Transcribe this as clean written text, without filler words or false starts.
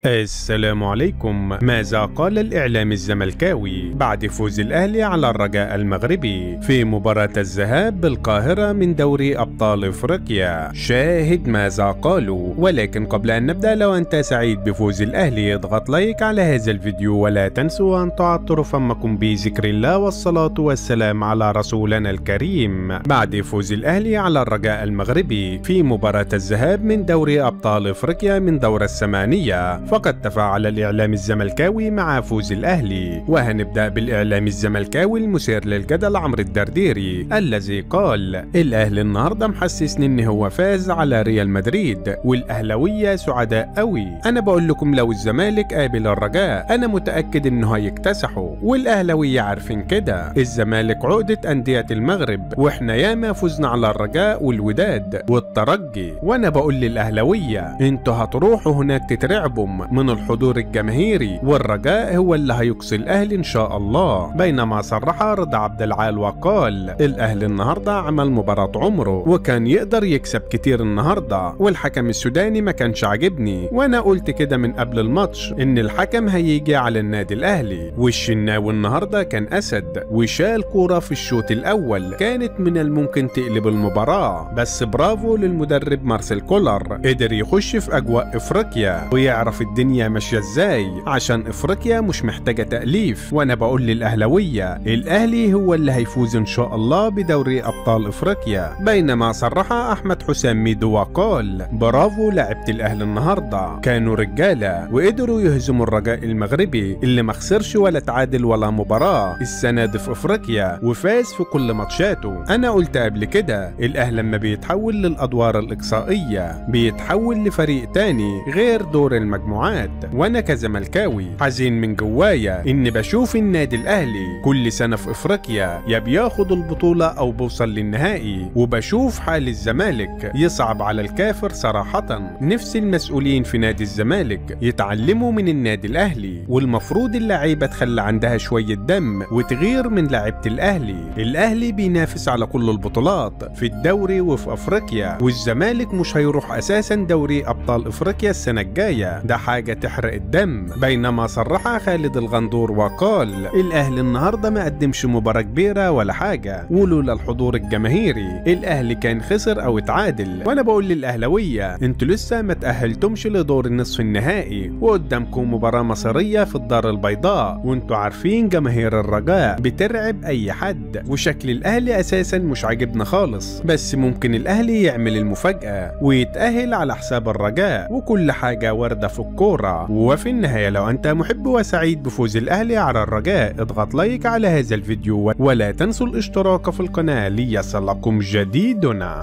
السلام عليكم. ماذا قال الإعلام الزملكاوي بعد فوز الأهلي على الرجاء المغربي في مباراة الذهاب بالقاهرة من دوري أبطال إفريقيا؟ شاهد ماذا قالوا. ولكن قبل أن نبدأ، لو أنت سعيد بفوز الأهلي اضغط like على هذا الفيديو، ولا تنسوا أن تعطروا فمكم بذكر الله والصلاة والسلام على رسولنا الكريم. بعد فوز الأهلي على الرجاء المغربي في مباراة الذهاب من دوري أبطال إفريقيا من دور الثمانية، فقد تفاعل الإعلام الزملكاوي مع فوز الأهلي. وهنبدأ بالإعلام الزملكاوي المثير للجدل عمرو الدرديري الذي قال: الأهلي النهارده محسسني إن هو فاز على ريال مدريد والأهلاوية سعداء قوي. أنا بقول لكم لو الزمالك قابل الرجاء أنا متأكد إنه هيكتسحوا، والأهلاوية عارفين كده. الزمالك عقدة أندية المغرب، وإحنا ياما فزنا على الرجاء والوداد والترجي. وأنا بقول للأهلاوية أنتوا هتروحوا هناك تترعبوا من الحضور الجماهيري، والرجاء هو اللي هيقصي الاهلي ان شاء الله. بينما صرح رضا عبد العال وقال: الاهلي النهارده عمل مباراة عمره وكان يقدر يكسب كتير النهارده، والحكم السوداني ما كانش عاجبني، وانا قلت كده من قبل الماتش ان الحكم هيجي على النادي الاهلي. والشناوي النهارده كان اسد وشال كورة في الشوط الاول كانت من الممكن تقلب المباراة، بس برافو للمدرب مارسيل كولر، قدر يخش في اجواء افريقيا ويعرف الدنيا ماشية ازاي، عشان افريقيا مش محتاجه تأليف. وانا بقول للاهلاويه الاهلي هو اللي هيفوز ان شاء الله بدوري ابطال افريقيا. بينما صرح احمد حسام ميدو وقال: برافو لعيبة الاهلي النهارده، كانوا رجاله وقدروا يهزموا الرجاء المغربي اللي ما خسرش ولا تعادل ولا مباراة السنة دي في افريقيا وفاز في كل ماتشاته. انا قلت قبل كده الاهلي لما بيتحول للادوار الاقصائية بيتحول لفريق تاني غير دور المجموعات. وانا كزملكاوي حزين من جوايا ان بشوف النادي الاهلي كل سنة في افريقيا يا بياخد البطولة او بوصل للنهائي، وبشوف حال الزمالك يصعب على الكافر صراحة. نفس المسؤولين في نادي الزمالك يتعلموا من النادي الاهلي، والمفروض اللعيبة تخلي عندها شوية دم وتغير من لعيبة الاهلي. الاهلي بينافس على كل البطولات في الدوري وفي افريقيا، والزمالك مش هيروح اساسا دوري ابطال افريقيا السنة الجاية، ده حاجة تحرق الدم. بينما صرح خالد الغندور وقال: الأهلي النهاردة ما قدمش مباراة كبيرة ولا حاجة، ولولا الحضور الجماهيري الأهلي كان خسر أو اتعادل. وأنا بقول للأهلاوية انتوا لسه ما تأهلتمش لدور النصف النهائي، وقدامكم مباراة مصيرية في الدار البيضاء، وانتوا عارفين جماهير الرجاء بترعب أي حد، وشكل الأهلي أساسا مش عاجبنا خالص، بس ممكن الأهلي يعمل المفاجأة ويتأهل على حساب الرجاء، وكل حاجة واردة في الكورة. وفي النهاية لو أنت محب وسعيد بفوز الأهلي على الرجاء اضغط like على هذا الفيديو، ولا تنسوا الاشتراك في القناة ليصلكم جديدنا.